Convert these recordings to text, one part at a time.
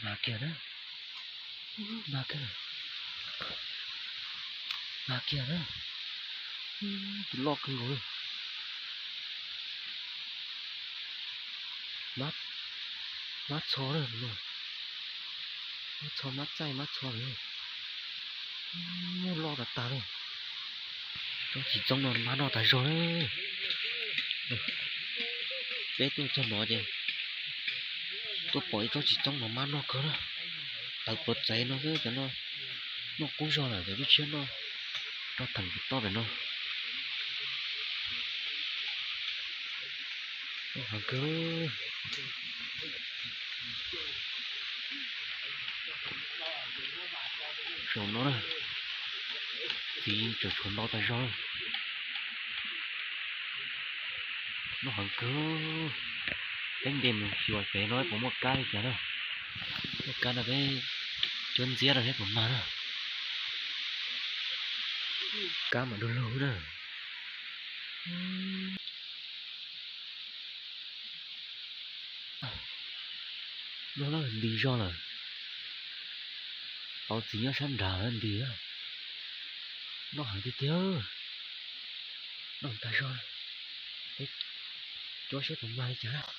Mag kiag na, mag kiag, mag kiag na, tus loj kawg nkaus li. Mab txho na, mab txho mab txaij mab txho lawm. Loj tas tas li. Tsob txiv txoob no mab noj tas zog na. Peb tuaj txog no ces tuaj pom ib tsob txiv txoob no mab noj kawg na. Tawv pluav txav no xwb cov no noj qub zog lawm, cov tshiab no rau theem pem toj pem no. Noj heev kawg. Saum no na, txiv tseem tshuav ntau tas zog. Noj heev kawg. Peb nce mus xyuas pem no puas muaj kab li cas na. Muaj kab no peb cuab ntxiab rau seb puas mag na. Kab mas du lug na. Noj nti zog lawm. Tau txiv nyob sab nrad lawm nti. Noj heev tiag tiag. Noj tag zog. Peb cuab seb puas mag li cas.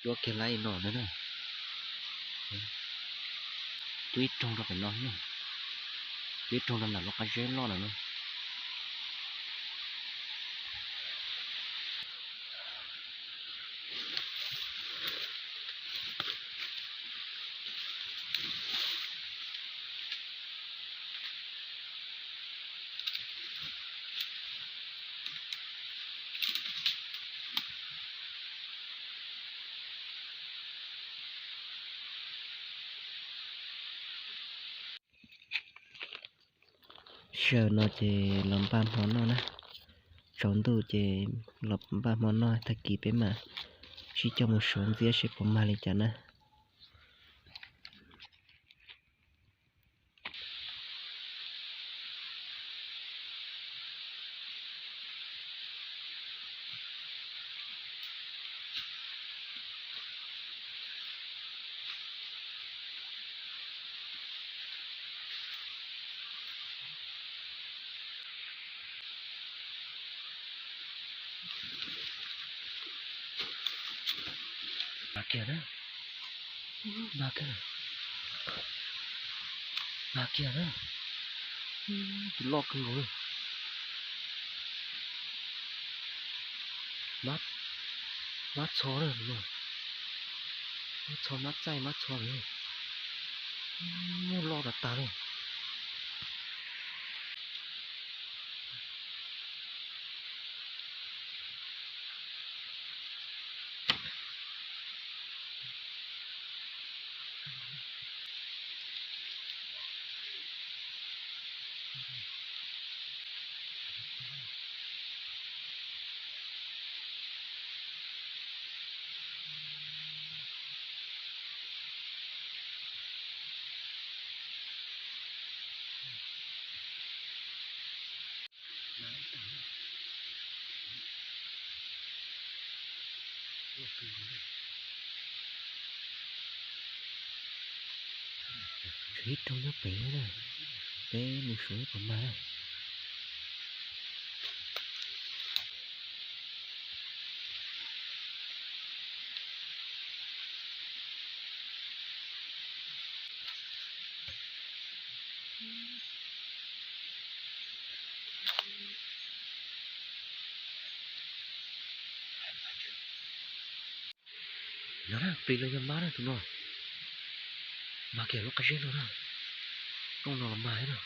Ua kiag laib no na. Tua ib rooj rau pem no, tua ib rooj rau nram lub qab zeb loj no na. Sij hawm no ces los npaj hmo noj na. Tsaus ntuj ces los npaj hmo noj, tag kis peb mam sib coj mus suav ntxiab seb puas mag li cas na. Mag kiag na, mag kiag, mag kiag na, tus loj kawg nkaus li. Mab txho na, mab txho, mab txaij, mab txho li, loj tas tas li. Tshuav ib rooj nyob pem na, peb mus suav puas mag na. No na, plis los yog mab na tus no. Mag kiag lub qab zeb no na. Rooj no los mag thiab na.